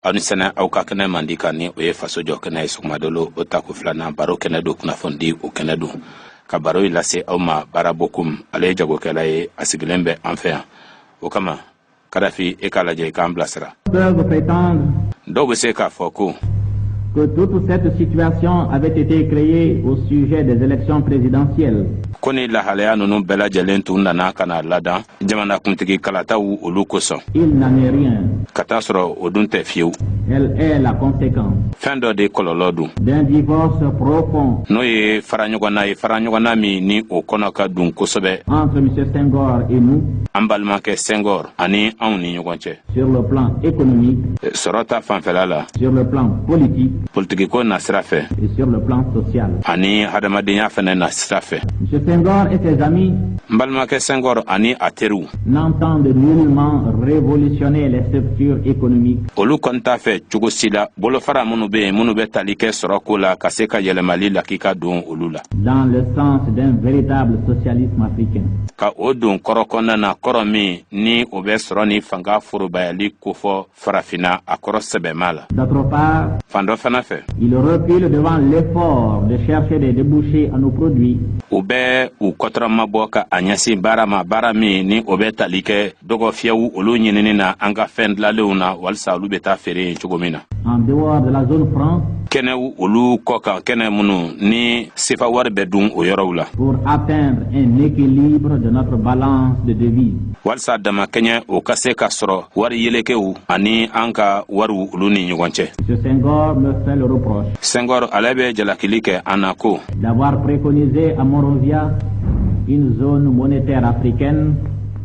Aw ni sɛnɛ aw ka kɛnɛ mandi kan, ni o ye faso jɔ kɛnɛ ye. Sɔgɔmadolo o tako filanan, baro kɛnɛ don, kunnafoni o kɛnɛ don. Ka baro in lase aw ma, Baara Bokum, ale ye jagokɛla ye, a sigilen bɛ an fɛ yan. O kama, Kadafi, e k'a lajɛ i k'an bilasira. Dɔw bɛ se k'a fɔ ko que toute cette situation avait été créée au sujet des élections présidentielles. Ko ni lahalaya ninnu bɛɛ lajɛlen tun nana ka na ladan jamanakuntigi kalataw olu kosɔn. Il n'en est rien. Ka taa sɔrɔ o dun tɛ fiyewu. Elle est la conséquence Fɛn dɔ de kɔlɔlɔ don d'un divorce profond n'o ye fara ɲɔgɔnna ye, fara ɲɔgɔnna min ni o kɔnɔ ka dun kosɛbɛ entre M. Senghor et nous an balimakɛ Senghor ani anw ni ɲɔgɔn cɛ sur le plan économique, sɔrɔ ta fanfɛla la, sur le plan politique politikiko nasira fɛ et sur le plan social. ani hadamadenya fɛnɛ nasira fɛ. M. Senghor et ses amis N balimakɛ Senghor ani a teriw n'entendent nullement révolutionner les structures économiques olu kɔni t'a fɛ cogo si la bolofara minnu bɛ yen, minnu bɛ tali kɛ sɔrɔ ko la, ka se ka yɛlɛmali lakika don olu la dans le sens d'un véritable socialisme africain. ka o don kɔrɔ kɔnɔna na, kɔrɔ min ni o bɛ sɔrɔ ni fanga forobayali kofɔ Farafinna, a kɔrɔ sɛbɛma la. D'autre part, Fan dɔ fana fɛ, il recule devant l'effort de chercher des débouchés à nos produits u bɛ u kɔtɔrɔmabɔ ka a ɲɛsin baara ma, baara min ni o bɛ tali kɛ dɔgɔfiyɛw olu ɲinini na an ka fɛn dilalenw na, walisa olu bɛ taa feere yen cogo min na en dehors de la zone franc kɛnɛw olu kɔ kan, kɛnɛ minnu ni sefa wari bɛ dun o yɔrɔw la, pour atteindre un équilibre de notre balance de devises. walisa damakɛɲɛ o ka se ka sɔrɔ wari yelekew ani an ka wariw olu ni ɲɔgɔn cɛ. M. Senghor me fait le reproche Senghor, ale bɛ jalakili kɛ an na ko d'avoir préconisé à Monrovia une zone monétaire africaine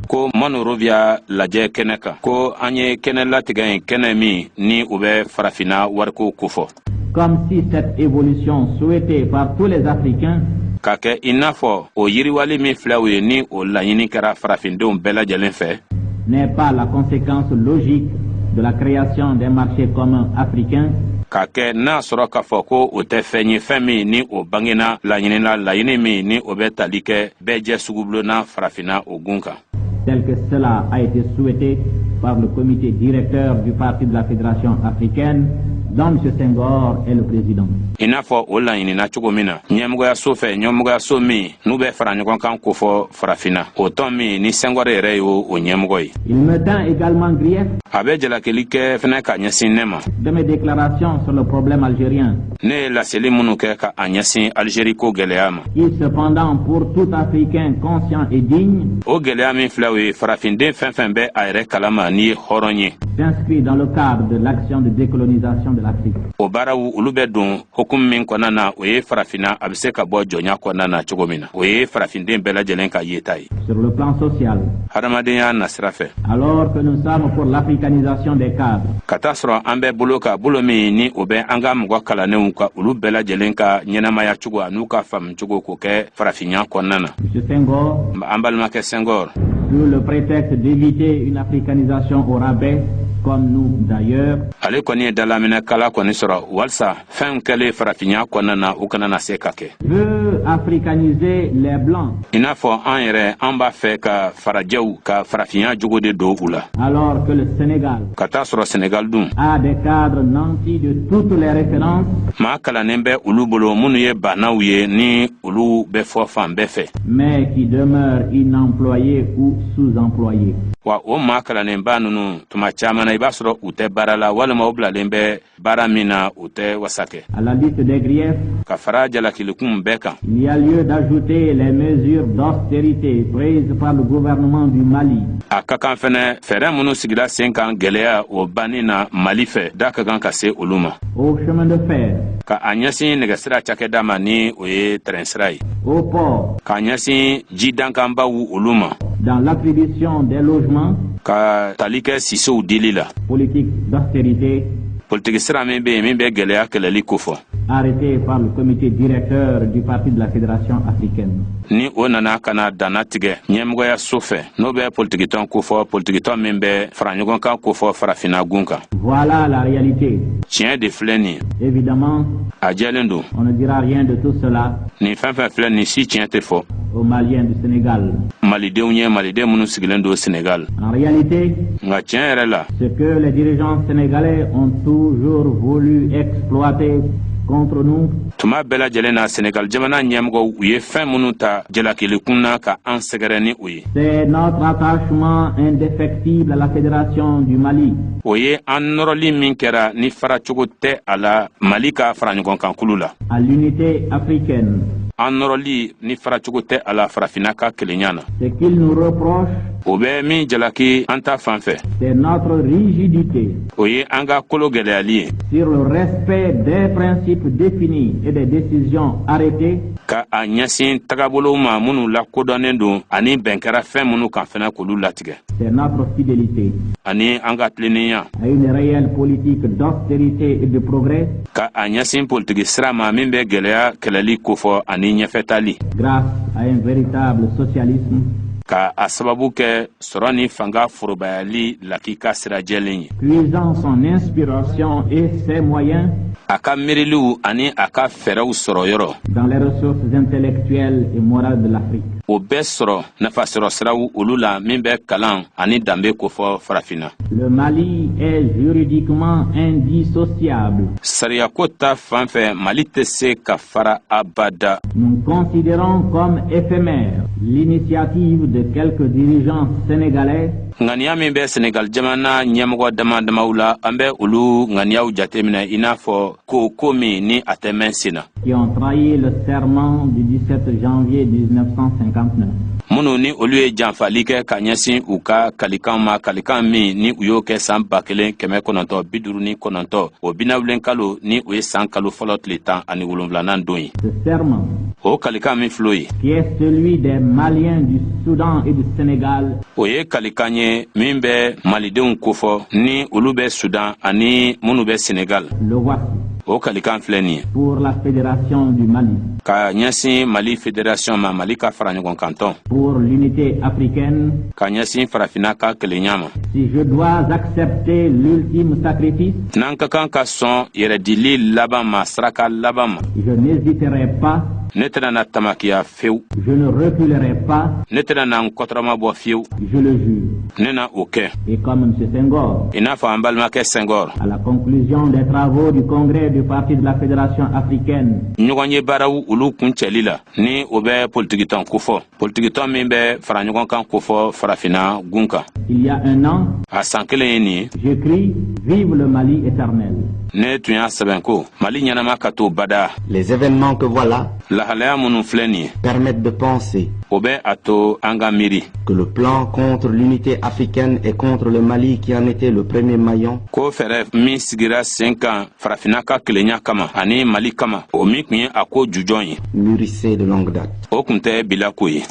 ko Monrovia lajɛ kɛnɛ kan, ko an ye kɛnɛ latigɛ yen, kɛnɛ min ni u bɛ Farafinna wariko kofɔ, comme si cette évolution souhaitée par tous les Africains ka kɛ i n'a fɔ o yiriwali min filɛ o ye, ni o laɲini kɛra farafindenw bɛɛ lajɛlen fɛ, n'est pas la conséquence logique de la création d'un marché commun africain ka kɛ n'a sɔrɔ k'a fɔ ko o tɛ fɛn ye, fɛn min ni o bangena laɲini la, laɲini min ni o bɛ tali kɛ bɛɛ jɛ sugubulonna Farafinna o gun kan, tel que cela a été souhaité par le comité directeur du Parti de la Fédération africaine dont M. Senghor est le président. I n'a fɔ o laɲinina cogo min na ɲɛmɔgɔyaso fɛ, ɲɛmɔgɔyaso min n'u bɛ fara ɲɔgɔn kan kofɔ Farafinna, o tɔn min ni Senghor yɛrɛ y'o o ɲɛmɔgɔ ye. Il me tend également grief A bɛ jalakili kɛ fɛnɛ ka ɲɛsin ne ma de mes déclarations sur le problème algérien ne ye laseli minnu kɛ ka a ɲɛsin Alizeri ko gwɛlɛya ma, qui cependant, pour tout Africain conscient et digne, o gwɛlɛya min filɛ, o ye farafinden fɛn fɛn bɛ a yɛrɛ kalama n'i ye hɔrɔn ye, s'inscrit dans le cadre de l'action de décolonisation de l'Afrique. O baaraw olu bɛ don hukumu min kɔnɔna na, o ye Farafinna a bɛ se ka bɔ jɔnya kɔnɔna na cogo min na, o ye farafinden bɛɛ lajɛlen ka yeta ye. Sur le plan social, Hadamadenya nasira fɛ, alors que nous sommes pour l'africanisation des cadres, ka taa sɔrɔ an bɛ bolo ka bolo min ni o bɛ an ka mɔgɔ kalannenw ka olu bɛɛ lajɛlen ka ɲɛnamaya cogo a n'u ka faamu cogo k'o kɛ farafinya kɔnɔna na, M. Senghor, an balimakɛ Senghor, sous le prétexte d'éviter une africanisation au rabais, comme nous d'ailleurs, ale kɔni ye dalaminɛ kala kɔni sɔrɔ walisa fɛnw kɛlen farafinya kɔnɔna na, u kana na se ka kɛ veut africaniser les Blancs, i n'a fɔ an yɛrɛ, an b'a fɛ ka farajɛw ka farafinya jogo de don u la, alors que le Sénégal ka taa sɔrɔ Senegal dun a des cadres nantis de toutes les références, maa kalannen bɛ olu bolo minnu ye bannaw ye, ni olu bɛ fɔ fan bɛɛ fɛ, mais qui demeurent inemployés ou sous-employés. Wa o maa kalannenba ninnu, tuma caman na, i b'a sɔrɔ u tɛ baara la, walima u bilalen bɛ baara min na, u tɛ wasa kɛ. À la liste des griefs, Ka fara jalakilikun bɛɛ kan, il y a lieu d'ajouter les mesures d'austérité prises par le gouvernement du Mali a ka kan fɛnɛ fɛɛrɛ minnu sigira sen kan gwɛlɛya o banni na Mali fɛ, da ka kan ka se olu ma, au chemin de fer, ka a ɲɛsin nɛgɛsira cakɛda ma, ni o ye tɛrɛnsira ye, au port, k'a ɲɛsin ji dankanbaw olu ma, dans l'attribution des logements, ka tali kɛ sisow dili la, politique d'austérité politiki sira min bɛ yen min bɛ gwɛlɛya kɛlɛli kofɔ, arrêté par le comité directeur du Parti de la Fédération africaine. Ni o nana ka na danna tigɛ ɲɛmɔgɔyaso fɛ, n'o bɛ politikitɔn kofɔ, politikitɔn min bɛ fara ɲɔgɔn kan kofɔ farafinna gun kan. Voilà la réalité. Tiɲɛ de filɛ nin ye. Évidemment, A jɛlen don, on ne dira rien de tout cela nin fɛn fɛn filɛ nin si tiɲɛ tɛ fɔ aux Maliens du Sénégal. Malidenw ye, maliden minnu sigilen don Senegal. En réalité, Nka tiɲɛ yɛrɛ la, ce que les dirigeants sénégalais ont toujours voulu exploiter contre nous, tuma bɛɛ lajɛlen na, Senegal jamana ɲɛmɔgɔw, u ye fɛn minnu ta jalakilikun na ka an sɛgɛrɛ ni o ye, c'est notre attachement indéfectible à la Fédération du Mali, o ye an nɔrɔli min kɛra ni faracogo tɛ a la Mali ka faraɲɔgɔnkankulu la, à l'unité africaine. an nɔrɔli ni faracogo tɛ a la farafinna ka kelenya na. Ce qu'ils nous reprochent, O bɛ min jalaki an ta fan fɛ, c'est notre rigidité o ye an ka kolo gɛlɛyali ye sur le respect des principes définis et des décisions arrêtées ka a ɲɛsin tagabolow ma minnu lakodɔnnen don ani bɛn kɛra fɛn minnu kan fɛnɛ k'olu latigɛ, c'est notre fidélité ani an ka tilennenya à une réelle politique d'austérité et de progrès ka a ɲɛsin politiki sira ma min bɛ gwɛlɛya kɛlɛli kofɔ ani ɲɛfɛtali grâce à un véritable socialisme ka a sababu kɛ sɔrɔ ni fanga forobayali lakika sira jɛlen ye, puisant son inspiration et ses moyens a ka miiriliw ani a ka fɛɛrɛw sɔrɔ yɔrɔ dans les ressources intellectuelles et morales de l'Afrique. o bɛɛ sɔrɔ nafasɔrɔ siraw olu la min bɛ kalan ani danbe kofɔ farafinna. Le Mali est juridiquement indissociable. Sariyako ta fan fɛ, Mali tɛ se ka fara abada. Nous considérons comme éphémère l'initiative de quelques dirigeants sénégalais Ŋaniya min bɛ Senegal jamana ɲɛmɔgɔ dama damaw la, an bɛ olu ŋaniyaw jateminɛ i n'a fɔ ko ko min ni a tɛ mɛn sen na, qui ont trahi le serment du 17 janvier 1959. minnu ni olu ye janfali kɛ ka ɲɛsin u ka kalikan ma, kalikan min ni u y'o kɛ san 1959, o binawulen kalo ni o ye san kalo fɔlɔ tile 17nan don ye. Ce serment, O kalikan min fil'o ye, qui est celui des Maliens du Soudan et du Sénégal, o ye kalikan ye min bɛ malidenw kofɔ ni olu bɛ Sudan ani minnu bɛ Senegal, le voici. o kalikan filɛ nin ye. Pour la Fédération du Mali, Ka ɲɛsin Mali Fédération ma, Mali ka fara ɲɔgɔn kan tɔn, pour l'unité africaine, ka ɲɛsin farafinna ka kelenya ma, si je dois accepter l'ultime sacrifice, n'an ka kan ka sɔn yɛrɛdili laban ma, saraka laban ma, je n'hésiterai pas, ne tɛna na tamakiya fewu, je ne reculerai pas, ne tɛna na n kɔtɔrɔma bɔ fiyewu, je le jure. Ne na o kɛ. Et comme M. Senghor, I n'a fɔ an balimakɛ Senghor, à la conclusion des travaux du congrès du Parti de la Fédération africaine, ɲɔgɔn ye baaraw olu kun cɛli la ni o bɛ politikitɔn kofɔ, politikitɔn min bɛ fara ɲɔgɔn kan kofɔ farafinna gun kan, il y a un an, a san kelen ye nin ye, j'écris: Vive le Mali éternel. ne tun y'a sɛbɛn ko Mali ɲɛnama ka to bada. Les événements que voilà Lahalaya minnu filɛ nin ye, permettent de penser o bɛ a to an ka miiri que le plan contre l'unité africaine et contre le Mali qui en était le premier maillon ko fɛɛrɛ min sigira sen kan farafinna ka kelenya kama ani Mali kama, o min tun ye a ko jujɔn ye, mûrissait de longue date. o tun tɛ bilako ye.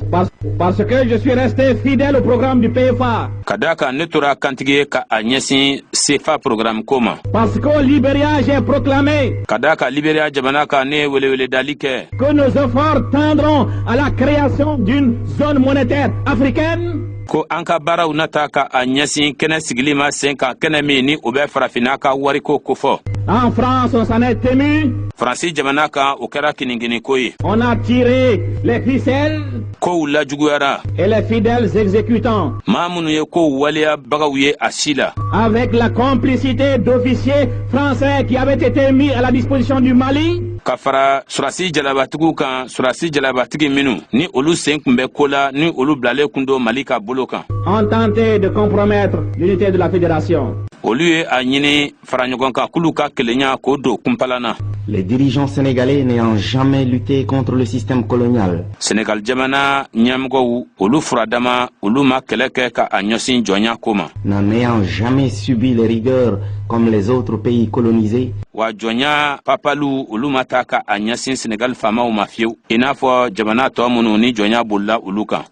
Parce que je suis resté fidèle au programme du PFA. Ka daa kan ne tora kantigi ye ka a ɲɛsin CFA programme ko ma. Parce qu'au Libéria, j'ai proclamé Ka daa kan Liberiya jamana kan, ne ye weleweledali kɛ que nos efforts tendront à la création d'une zone monétaire africaine. ko an ka baaraw nata ka a ɲɛsin kɛnɛ sigili ma sen kan, kɛnɛ min ni o bɛ farafinna ka wariko kofɔ. En France, on s'en est ému. Faransi jamana kan, o kɛra kinikiniko ye. On a tiré les ficelles Kow lajuguyara. et les fidèles exécutants, Maa minnu ye kow waleyabagaw ye a si la, avec la complicité d'officiers français qui avaient été mis à la disposition du Mali, ka fara surasi jalabatigiw kan, surasi jalabatigi minnu ni olu sen kun bɛ ko la, ni olu bilalen kun don Mali ka bolo kan, ont tenté de compromettre l'unité de la fédération. olu ye a ɲini faraɲɔgɔnkan kulu ka kelenya k'o don kunpalan na. Les dirigeants sénégalais n'ayant jamais lutté contre le système colonial, Senegal jamana ɲɛmɔgɔw, olu furadama, olu ma kɛlɛ kɛ ka a ɲɛsin jɔnya ko ma, n'en ayant jamais subi les rigueurs comme les autres pays colonisés, wa jɔnya papaliw, olu ma taa ka a ɲɛsin Senegal faamaw ma fiyewu i n'a fɔ jamana tɔ minnu ni jɔnya bolila olu kan,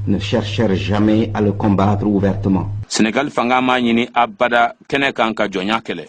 ne cherchèrent jamais à le combattre ouvertement. Senegal fanga m'a ɲini abada kɛnɛ kan ka jɔnya kɛlɛ.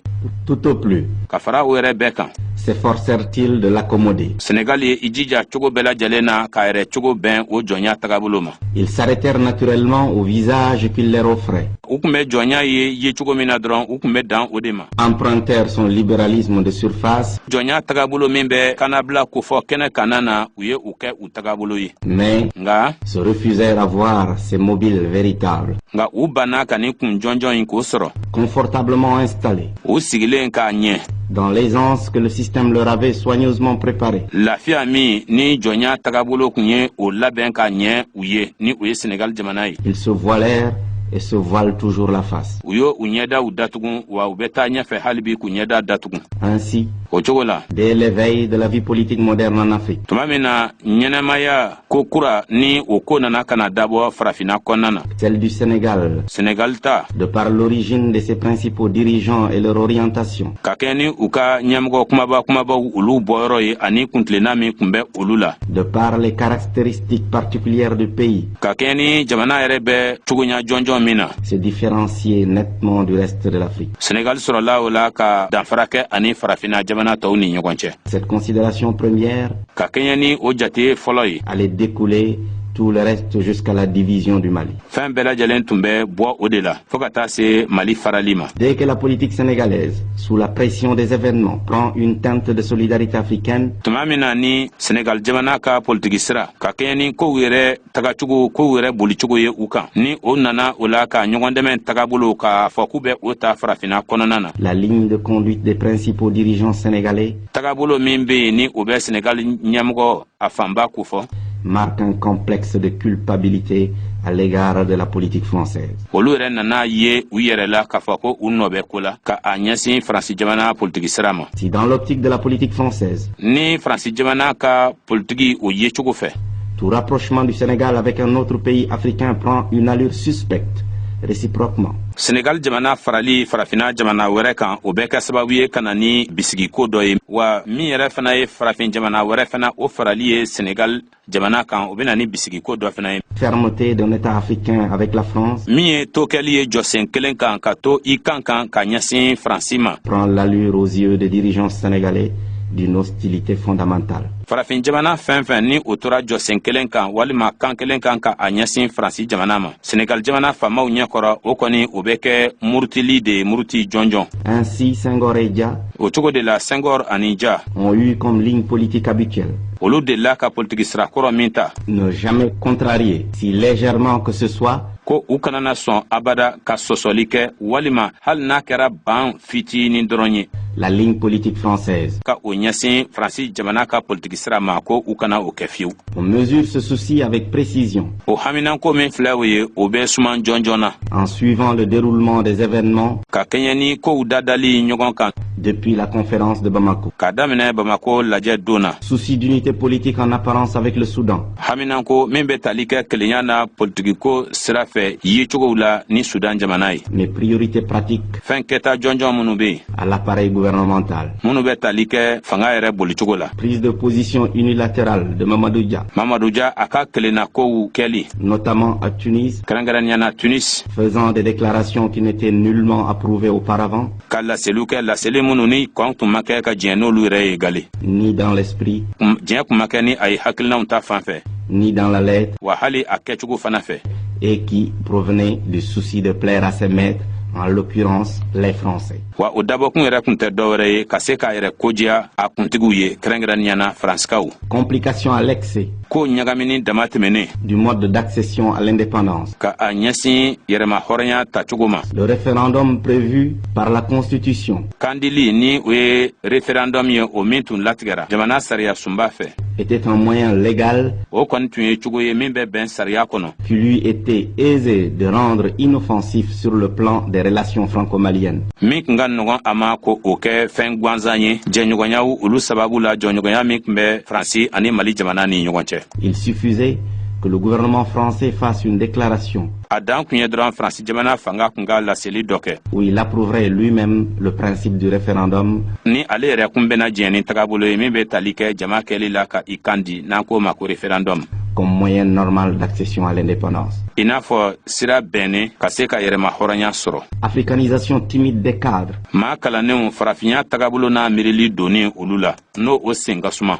Tout au plus, Ka fara o yɛrɛ bɛɛ kan, S'efforcèrent-ils de l'accommoder. Senegal ye i jija cogo bɛɛ lajɛlen na k'a yɛrɛ cogo bɛn o jɔnya tagabolo ma. Ils s'arrêtèrent naturellement au visage qu'il leur offrait. U tun bɛ jɔnya ye ye cogo min na dɔrɔn, u tun bɛ dan o de ma. Empruntèrent son libéralisme de surface. Jɔnya tagabolo min bɛ kannabila kofɔ kɛnɛ kanna na, u ye u kɛ u tagabolo ye. Mais nka se refusèrent à voir ses mobiles véritables. Nka u banna ka nin kun jɔnjɔn in k'o sɔrɔ. Confortablement installés. U sigilen k'a ɲɛ. Dans l'aisance que le système leur avait soigneusement préparée. Lafiya min ni jɔnya tagabolo tun ye o labɛn ka ɲɛ u ye, ni o ye Senegal jamana ye. Ils se voilèrent et se voilent toujours la face. U y'o u ɲɛdaw datugu, wa u bɛ taa ɲɛfɛ hali bi k'u ɲɛda datugu. Ainsi, o cogo la, dès l'éveil de la vie politique moderne en Afrique, tuma min na ɲɛnɛmaya ko kura ni o ko nana ka na dabɔ Farafinna kɔnɔna na, celle du Sénégal, Senegal ta, de par l'origine de ses principaux dirigeants et leur orientation, ka kɛ ni u ka ɲɛmɔgɔ kumaba kumabaw olu bɔyɔrɔ ye ani kuntilenna min tun bɛ olu la, de par les caractéristiques particulières du pays, ka kɛ ni jamana yɛrɛ bɛ cogoya jɔnjɔn min na, se différencier nettement du reste de l'Afrique. Senegal sɔrɔla o la ka danfara kɛ ani Farafinna jamana tɔw ni ɲɔgɔn cɛ. Cette considération première ka kɛɲɛ ni o jate fɔlɔ ye, allait découler tout le reste jusqu'à la division du Mali. Fɛn bɛɛ lajɛlen tun bɛ bɔ o de la fɔɔ ka taa se Mali farali ma. Dès que la politique sénégalaise, sous la pression des événements, prend une teinte de solidarité africaine, tuma min na ni Senegal jamana ka politiki sira ka kɛɲɛ ni kow yɛrɛ tagacogo, kow yɛrɛ bolicogo ye u kan, ni o nana o la ka ɲɔgɔn dɛmɛ tagabolo k'a fɔ k'u bɛ o ta Farafinna kɔnɔna na, la ligne de conduite des principaux dirigeants sénégalais tagabolo min bɛ yen ni o bɛ Senegal ɲɛmɔgɔ a fanba kofɔ, marque un complexe de culpabilité à l'égard de la politique française. Olu yɛrɛ nana ye u yɛrɛ la k'a fɔ ko u nɔ bɛ ko la ka a ɲɛsin Faransi jamana politiki sira ma. Si dans l'optique de la politique française, ni Faransi jamana ka politiki o yecogo fɛ, tout rapprochement du Sénégal avec un autre pays africain prend une allure suspecte réciproquement, Senegal jamana farali Farafina jamana wɛrɛ kan, o bɛ kɛ sababu ye ka na ni bisigiko dɔ ye, wa min yɛrɛ fana ye farafin jamana wɛrɛ fana o farali ye Senegal jamana kan, o bɛ na ni bisigiko dɔ fana ye. Fermeté d'un État africain avec la France min ye to kɛli ye jɔsen kelen kan ka to i kan kan ka ɲɛsin Faransi ma, prend l'allure aux yeux des dirigeants sénégalais d'une hostilité fondamentale. Farafin jamana fɛn fɛn ni o tora jɔsen kelen kan walima kan kelen kan ka a ɲɛsin Faransi jamana ma, Senegal jamana faamaw ɲɛkɔrɔ, o kɔni o bɛ kɛ murutili de ye, muruti jɔnjɔn. Ainsi, Senghor et Dia o cogo de la, Senghor ani Dia ont eu comme ligne politique habituelle olu delila ka politiki sirakɔrɔ min ta, ne jamais contrarier, si légèrement que ce soit, ko u kana na sɔn abada ka sɔsɔli kɛ walima hali n'a kɛra ban fitinin dɔrɔn ye, la ligne politique française. ka o ɲɛsin Faransi jamana ka politiki sira ma, ko u kana o kɛ fiyewu. On mesure ce souci avec précision o haminanko min filɛ o ye, o bɛ suman jɔnjɔn na en suivant le déroulement des événements ka kɛɲɛ ni kow dadali ɲɔgɔn kan depuis la conférence de Bamako. ka daminɛ Bamako lajɛ don na. Souci d'unité politique en apparence avec le Soudan, haminanko min bɛ tali kɛ kelenya na politikiko sira fɛ yecogow la ni Sudan jamana ye, mais priorité pratique fɛn kɛta jɔnjɔn minnu bɛ yen à l'appareil gouvernemental. minnu bɛ tali kɛ fanga yɛrɛ bolicogo la. Prise de position unilatérale de Mamadou Dia, Mamadu Dia a ka kelenna kow kɛli, notamment à Tunis, kɛrɛnkɛrɛnnenya na Tunis, faisant des déclarations qui n'étaient nullement approuvées auparavant, ka laseliw kɛ, laseli minnu ni kɔn tun ma kɛ ka diɲɛ n'olu yɛrɛ ye gale, ni dans l'esprit, diɲɛ tun ma kɛ ni a ye hakilinaw ta fan fɛ, ni dans la lettre, wa hali a kɛcogo fana fɛ, et qui provenaient du souci de plaire à ses maîtres, en l'occurrence les Français. Wa o dabɔkun yɛrɛ tun tɛ dɔwɛrɛ ye ka se k'a yɛrɛ kodiya a kuntigiw ye, kɛrɛnkɛrɛnnenya na Faransikaw. Complication à l'excès ko ɲagamini dama tɛmɛnen du mode d'accession à l'indépendance. ka a ɲɛsin yɛrɛma hɔrɔnya tacogo ma. Le référendum prévu par la Constitution kandili ni o ye référendum ye, o min tun latigɛra jamana sariya sunba fɛ, était un moyen légal o kɔni tun ye cogo ye min bɛ bɛn sariya kɔnɔ qu'il lui était aisé de rendre inoffensif sur le plan des relations franco-maliennes. min tun ka nɔgɔn a ma ko o kɛ fɛn gwanzan ye jɛɲɔgɔnyaw olu sababu la, jɔɲɔgɔnya min tun bɛ Faransi ani Mali jamana ni ɲɔgɔn cɛ. Il suffisait que le gouvernement français fasse une déclaration a dan kun ye dɔrɔn Faransi jamana fanga kun ka laseli dɔ kɛ où il approuverait lui-même le principe du référendum ni ale yɛrɛ kun bɛna diɲɛ ni tagabolo ye min bɛ tali kɛ jama kɛli la ka i kan di, n'an k'o ma ko référendum, comme moyen normal d'accession à l'indépendance. I n'a fɔ sira bɛnnen ka se ka yɛrɛma hɔrɔnya sɔrɔ. Africanisation timide des cadres. Maa kalannenw, farafinya tagabolo n'a miirili donni olu la, n'o o sen ka suma.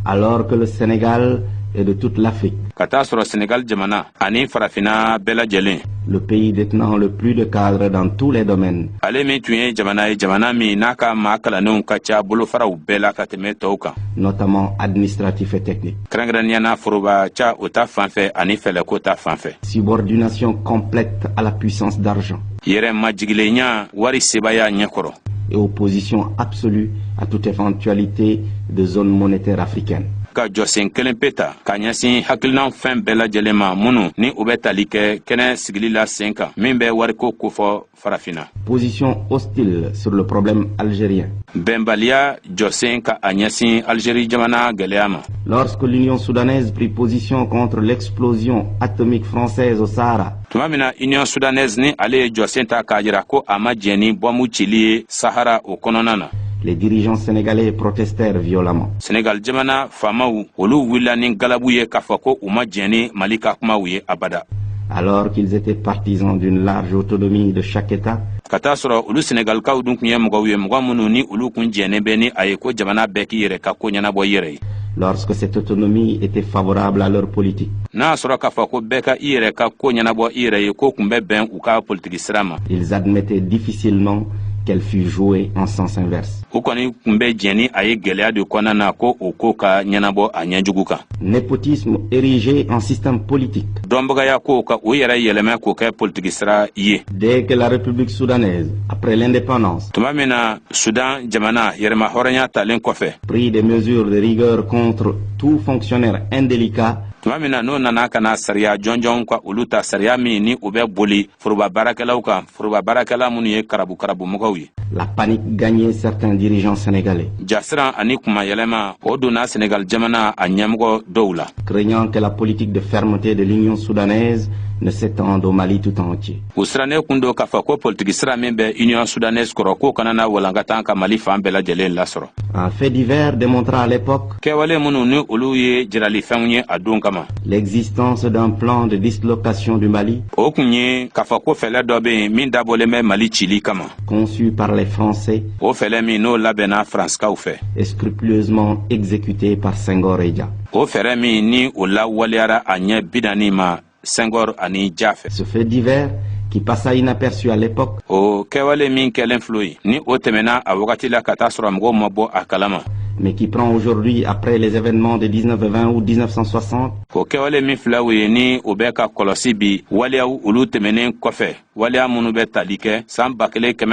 Alors que le Sénégal est de toute l'Afrique, Ka taa sɔrɔ Senegal jamana ani farafinna bɛɛ lajɛlen, le pays détenant le plus de cadres dans tous les domaines, ale min tun ye jamana ye, jamana min n'a ka maa kalannenw ka ca bolofaraw bɛɛ la ka tɛmɛ tɔw kan, notamment administratif et technique. kɛrɛnkɛrɛnnenya na foroba ca o ta fan fɛ ani fɛlɛko ta fan fɛ. Subordination complète à la puissance d'argent Yɛrɛ majigilenya wari sebaya ɲɛkɔrɔ et opposition absolue à toute éventualité de zone monétaire africaine. Ka jɔsen kelen pe ta ka ɲɛsin hakilinan fɛn bɛɛ lajɛlen ma minnu ni u bɛ tali kɛ kɛnɛ sigili la sen kan min bɛ wariko kofɔ farafinna. Position hostile sur le problème algérien. Bɛnbaliya jɔsen ka a ɲɛsin Algérie jamana gwɛlɛya ma. Lorsque l'Union soudanaise prit position contre l'explosion atomique française au Sahara, Tuma min na Union soudanaise ni ale ye jɔsen ta k'a jira ko a ma jɛn ni bɔnbu cili ye Sahara o kɔnɔna na, les dirigeants sénégalais protestèrent violemment. Senegal jamana faamaw, olu wulila ni galabu ye k'a fɔ ko u ma jɛn ni Mali ka kumaw ye abada. Alors qu'ils étaient partisans d'une large autonomie de chaque État, Ka taa sɔrɔ olu Senegalikaw dun tun ye mɔgɔw ye, mɔgɔ minnu ni olu kun jɛnnen bɛ ni a ye ko jamana bɛɛ k'i yɛrɛ ka ko ɲɛnabɔ i yɛrɛ ye, lorsque cette autonomie était favorable à leur politique. n'a y'a sɔrɔ k'a fɔ ko bɛɛ ka i yɛrɛ ka ko ɲɛnabɔ i yɛrɛ ye, ko kun bɛ bɛn u ka politiki sira ma, Ils admettaient difficilement qu'elle fût jouée en sens inverse. u kɔni kun bɛ jɛn ni a ye gwɛlɛya de kɔnɔna na ko o ko ka ɲɛnabɔ a ɲɛjugu kan. Népotisme érigé en système politique. Dɔnbagaya ko ka u yɛrɛ yɛlɛmɛ k'o kɛ politiki sira ye. Dès que la République soudanaise, après l'indépendance, Tuma min na Sudan jamana yɛrɛma hɔrɔnya talen kɔfɛ, prit des mesures de rigueur contre tout fonctionnaire indélicat, tuma min na n'o nana ka na sariya jɔnjɔnw ka olu ta, sariya min ni u bɛ boli foroba baarakɛlaw kan, foroba baarakɛla minnu ye karabu karabumɔgɔw ye, la panique gagnait certains dirigeants sénégalais, jasiran ani kumayɛlɛma o donna Senegal jamana a ɲɛmɔgɔ dɔw la, craignant que la politique de fermeté de l'Union soudanaise ne s'étende au Mali tout entier. U sirannen kun don k'a fɔ ko politiki sira min bɛ Union soudanaise kɔrɔ, k'o kana na walankatan ka Mali fan bɛɛ lajɛlen lasɔrɔ. Un fait divers démontra à l'époque Kɛwale minnu ni olu ye jiralifɛnw ye a don kama, l'existence d'un plan de dislocation du Mali o kun ye k'a fɔ ko fɛlɛ dɔ bɛ yen min dabɔlen bɛ Mali cili kama, conçu par les Français o fɛlɛ min n'o labɛnna Faransikaw fɛ, et scrupuleusement exécuté par Senghor et Dia. o fɛɛrɛ min ni o lawaleyara a ɲɛ 40 ma Senghor ani Dia fɛ. Ce fait divers, qui passa inaperçu à l'époque, O kɛwale min kɛlen filɛ ye ni o tɛmɛna a wagati la ka taa sɔrɔ mɔgɔw ma bɔ a kalama, mais qui prend aujourd'hui, après les événements de 19 et 20 août 1960, o kɛwale min filɛ o ye ni o bɛ ka kɔlɔsi bi waleyaw olu tɛmɛnen kɔfɛ, waleya minnu bɛ tali kɛ san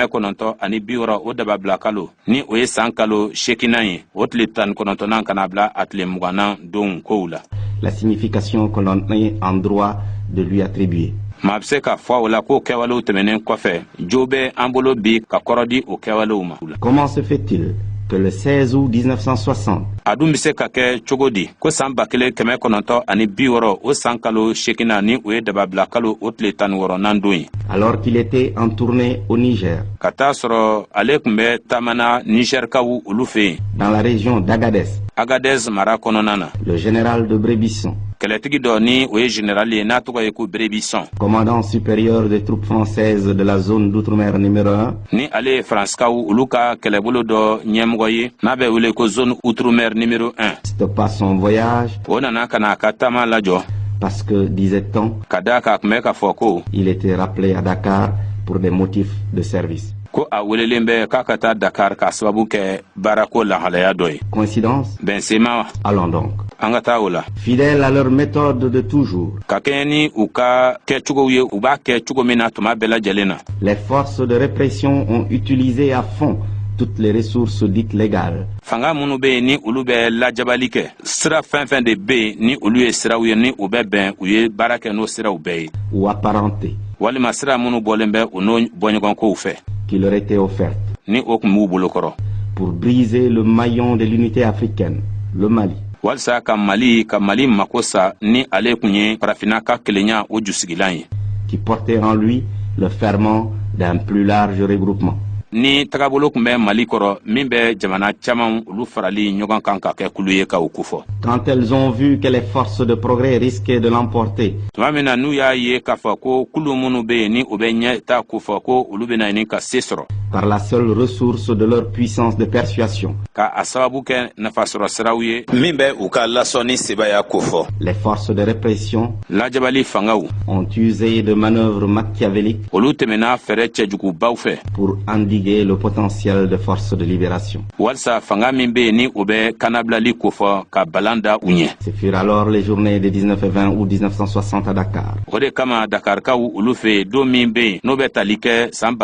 1960 o dababila kalo ni o ye san kalo 8nan ye, o tile 19nan ka na bila a tile 20nan don kow la, la signification que l'on est en droit de lui attribuer. Maa bɛ se ka fɔ o la ko kɛwalew tɛmɛnen kɔfɛ, jo bɛ an bolo bi ka kɔrɔ di o kɛwalew ma. Comment se fait-il que le 16 août 1960, A dun bɛ se ka kɛ cogo di ko san 1960 o san kalo 8nan ni o ye dababila kalo o tile 16nan don ye, alors qu'il était en tournée au Niger, ka taa sɔrɔ ale tun bɛ taamana Nizɛrikaw olu fɛ yen, dans la région d'Agadez, Agadez mara kɔnɔna na, le général de Brébisson, kɛlɛtigi dɔ ni o ye général ye n'a tɔgɔ ye ko Brébisson, commandant supérieur des troupes françaises de la zone d'outre-mer numéro 1, ni ale ye Faransiikaw olu ka kɛlɛbolo dɔ ɲɛmɔgɔ ye n'a bɛ wele ko zone outre-mer numéro 1, stoppa son voyage o nana ka na a ka taama lajɔ parce que, disait-on, ka daa k'a tun bɛ k'a fɔ ko il était rappelé à Dakar pour des motifs de service. ko a welelen bɛ k'a ka taa Dakar k'a sababu kɛ baarako lahalaya dɔ ye. Coïncidence? Bɛnsenma wa? Allons donc. An ka taa o la. Fidèles à leur méthode de toujours, Ka kɛɲɛ ni u ka kɛcogow ye, u b'a kɛ cogo min na tuma bɛɛ lajɛlen na, les forces de répression ont utilisé à fond toutes les ressources dites légales fanga minnu bɛ yen ni olu bɛ lajabali kɛ, sira fɛn fɛn de bɛ yen ni olu ye siraw ye ni u bɛ bɛn, u ye baara kɛ n'o siraw bɛɛ ye, ou apparentées walima sira minnu bɔlen bɛ u n'o bɔɲɔgɔnkow fɛ qui leur étaient offertes ni o tun b'u bolo kɔrɔ, pour briser le maillon de l'unité africaine, le Mali. walisa ka Mali mako sa ni ale tun ye farafinna ka kelenya o jusigilan ye, qui portait en lui le ferment d'un plus large regroupement. Ni tagabolo tun bɛ Mali kɔrɔ min bɛ jamana caman olu farali ɲɔgɔn kan ka kɛ kulu ye ka o kofɔ. Quand elles ont vu que les forces de progrès risquaient de l'emporter. Tuma min na n'u y'a ye k'a fɔ ko kulu minnu bɛ yen ni u bɛ ɲɛta kofɔ, ko olu bɛna ɲini ka se sɔrɔ. Par la seule ressource de leur puissance de persuasion. Ka a sababu kɛ nafasɔrɔ siraw ye min bɛ u ka lasɔnni sebaya kofɔ. Les forces de répression lajabali fangaw ont usé de manœuvres machiavéliques olu tɛmɛna fɛɛrɛ cɛjugubaw fɛ pour endiguer le potentiel de forces de libération. Walisa fanga min bɛ yen ni o bɛ kanabilali kofɔ ka balan da u ɲɛ. Ce furent alors les journées des 19 et 20 août 1960 à Dakar. O de kama Dakarikaw olu fɛ yen, don min bɛ yen n'o bɛ tali kɛ san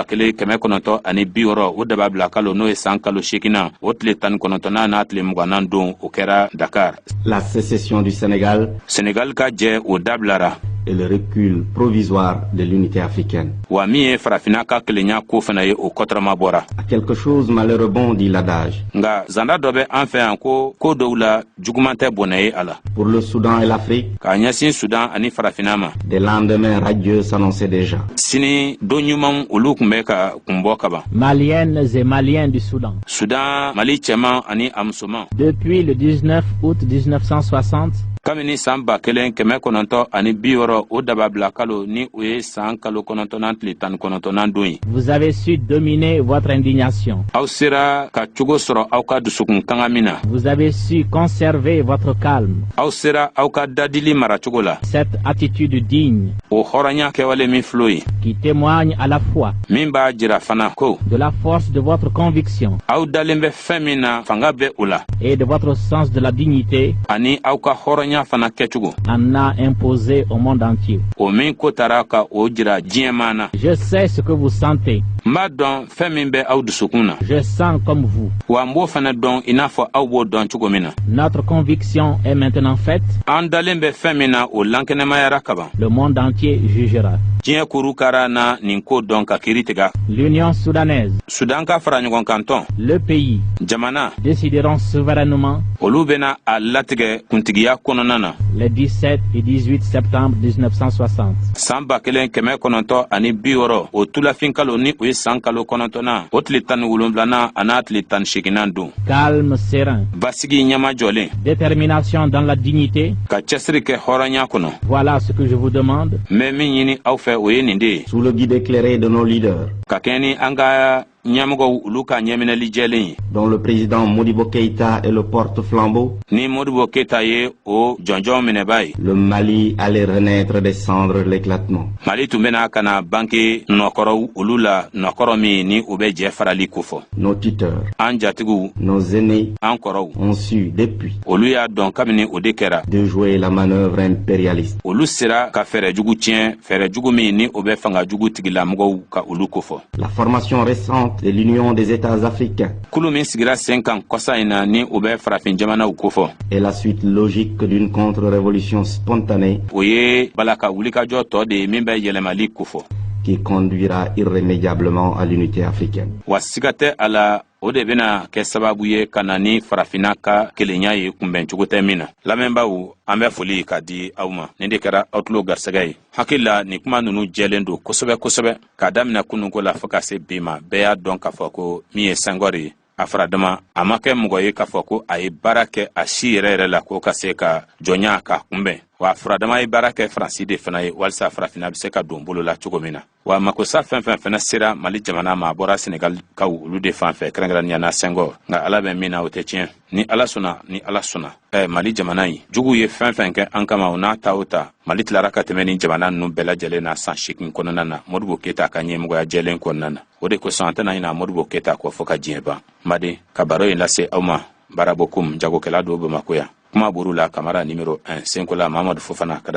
1960, o dababila kalo, n'o ye san kalo 8nan, o tile 19nan n'a tile 20nan don, o kɛra Dakar. La sécession du Sénégal Senegal ka jɛ, o dabilara et le recul provisoire de l'unité africaine. Wa min ye Farafina ka kelenya ko fana ye, o kɔtɔrɔma bɔra. À quelque chose malheur est bon, dit l'adage. Nka zanda dɔ bɛ an fɛ yan ko ko dɔw la, juguman tɛ bɔnɛ ye a la. Pour le Soudan et l'Afrique, k'a ɲɛsin Sudan ani Farafina ma, des lendemains radieux s'annonçaient déjà. Sini don ɲumanw, olu tun bɛ ka kun bɔ kaban. Maliennes et Maliens du Soudan. Sudan, Mali cɛman ani a musoman. Depuis le 19 août 1960, Kabini san 1960, o dababila kalo, ni o ye san kalo 9nan tile 19nan don ye, vous avez su dominer votre indignation. Aw sera ka cogo sɔrɔ aw ka dusukun kanga min na. Vous avez su conserver votre calme. Aw sera aw ka dadili maracogo la. Cette attitude digne o hɔrɔnya kɛwale min fil'o ye, qui témoigne à la fois min b'a jira fana ko de la force de votre conviction aw dalen bɛ fɛn min na, fanga bɛ o la, et de votre sens de la dignité ani aw ka hɔrɔnya fana kɛcogo en a imposé au monde entier. O min ko taara ka o jira diɲɛmaa na. Je sais ce que vous sentez. N b'a dɔn fɛn min bɛ aw dusukun na. Je sens comme vous. Wa n b'o fana dɔn i n'a fɔ aw b'o dɔn cogo min na. Notre conviction est maintenant faite. An dalen bɛ fɛn min na, o lankɛnɛmayara kaban. Le monde entier jugera. Diɲɛ kurukara na nin ko dɔn ka kiiri tigɛ. L'Union soudanaise, Sudan ka fara ɲɔgɔn kan tɔn, le pays, jamana, décideront souverainement olu bena a latigɛ kuntigiya kɔnɔna na les 17 et 18 septembre 1960. San 1960, o tulafin kalo, ni o ye san kalo 9nan, o tile 17nan a n'a tile 18nan don. Calme, serein, Basigi ɲɛmajɔlen, détermination dans la dignité, ka cɛsiri kɛ hɔrɔnya kɔnɔ. Voilà ce que je vous demande. N bɛ min ɲini aw fɛ, o ye nin de ye. Sous le guide éclairé de nos leaders, Ka kɛɲɛ ni an ka ɲɛmɔgɔw olu ka ɲɛminɛli jɛlen ye, dont le président Modibo Keïta est le porte-flambeau, ni Modibo Keyita ye o jɔnjɔn minɛba ye, le Mali allait renaître des cendres de l'éclatement. Mali tun bena ka na bange nɔkɔrɔw olu la, nɔkɔrɔ min ni u bɛ jɛ farali kofɔ. Nos tuteurs, An jatigiw, nos aînés an kɔrɔw, ont su depuis olu y'a dɔn kabini o de kɛra de jouer la manœuvre impérialiste. Olu sera ka fɛɛrɛ jugu tiɲɛ, fɛɛrɛ jugu min ni o bɛ fanga jugu tigilamɔgɔw ka olu kofɔ. La formation récente de l'Union des États africains Kulu min sigira sen kan kɔsa in na, ni o bɛ farafin jamanaw kofɔ, est la suite logique d'une contre-révolution spontanée o ye bala ka wulikajɔ tɔ de ye min bɛ yɛlɛmali kofɔ qui conduira irrémédiablement à l'unité africaine. Wa siga tɛ a la, o de bena kɛ sababu ye ka na ni Farafina ka kelenya ye kunbɛncogo tɛ min na. Lamɛnbaw, an bɛ foli ka di aw ma. Nin de kɛra aw tulo garisɛgɛ ye. Hakili la, nin kuma nunu jɛlen don kosɛbɛ kosɛbɛ. K'a daminɛ kununko la fɔɔ ka se bi ma, bɛɛ y'a dɔn k'a fɔ ko min ye Sɛngɔri ye, a faradama, a ma kɛ mɔgɔ ye k'a fɔ ko a ye baara kɛ a si yɛrɛ yɛrɛ la ko ka se ka jɔnya k'a kunbɛn. Wa furadama ye baara kɛ Faransi de fana ye walisa Farafinna bɛ se ka don bolo la cogo min na. Wa makosa fɛn fɛn fɛnɛ sera Mali jamana ma, a bɔra Senegalikaw olu de fan fɛ, kɛrɛnkɛrɛnnenya na Sɛngɔ. Nka Ala bɛ min na, o tɛ tiɲɛ. Ni Ala sɔnna, ni Ala sɔnna, Mali jamana in juguw ye fɛn fɛn kɛ an kama, o n'a ta o ta, Mali tilara ka tɛmɛ ni jamana ninnu bɛɛ lajɛlen na san 8 kɔnɔna na, Modibo Keyita ka ɲɛmɔgɔya jɛlen kɔnɔna na. O de kosɔn an tɛna ɲina Modibo Keyita kɔ fɔ ka diɲɛ ban. N baden, ka baro in lase aw ma, Barabokum, jagokɛla don Bamako yan. Kuma b'olu la, Kamara numéro 1, Senkola Mamadu Fofana Kadafi.